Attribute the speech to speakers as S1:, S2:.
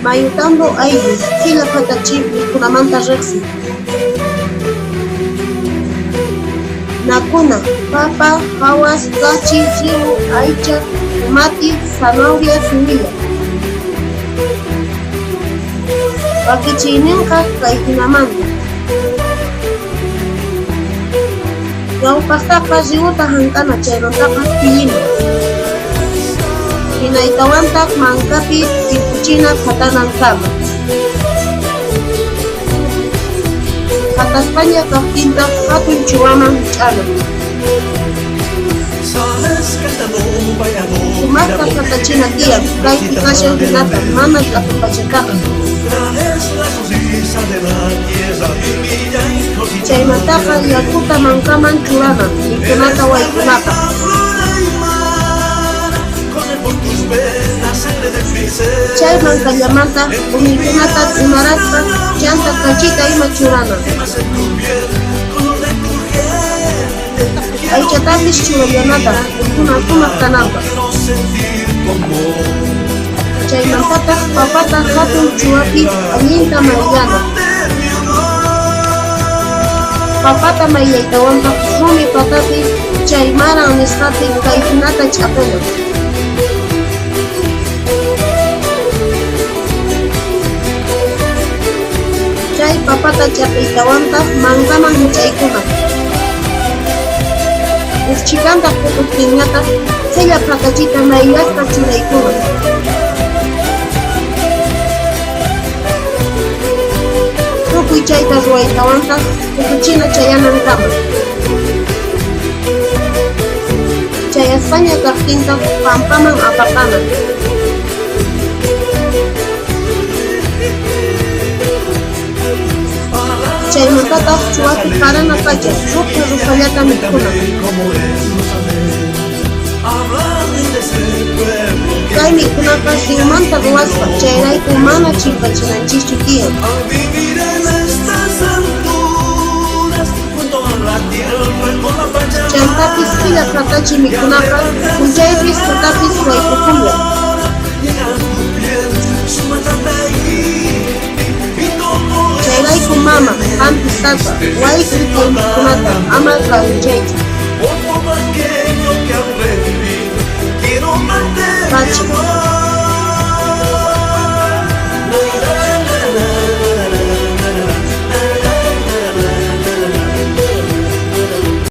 S1: Mayutambo ayllu qhilla phatachi mikhunamanta riqsin. Nakuna, papa, hawas, kachi, riwu, aycha, mati, zanahoria, siwilla. Wakichiyninqa kay jinamanta. Ñawpaqtaqa riwuta hank'ana chaymantaqa pillina. Hinaytawantaq mankapi timpuchina phatanankama. Phatasqaña kaqtintaq hatun chuwaman huch'ana. Sumaqta phatachina tiyan, kaypi kashan hinata, mana t'aqupachataqa. Chaymantaqa yakuta mankaman churana, mikhunata wayk'unapaq. Chay mankallamantaq q'uñikunata t'unaraspa chanta kachita ima churana. Aychatapis churallanataq mikhuna sumaq kananpaq. Chaymantataq papata hatun chuwapi allinta mayllana. Papata mayllaytawantaq rumi patapi chay maran nisqapi kay jinata ch'aqena. Chay papata ch'aqeytawantaq mankaman jich'aykuna. Uj chhikanta puquptinñataq qhilla phatachita mayllasqa churaykuna. Tukuy chayta ruwaytawantaq puquchina chayanankama. Chayasqaña kaqtintaq pampaman apaqana. Chaymantataq chuwapi qarana pacha rupha ruphallata mikhuna. Kay mikhunaqa riwmanta ruwasqa, chayrayku mana chinkachinanchischu tiyan. Chantapis qhilla phatachi mikhunaqa p'unchaypis tutapis wayk'ukunlla. Chayrayku mama, qampis tata, wayk'uy kay mikhunata, ama karunchaychu. Pacha.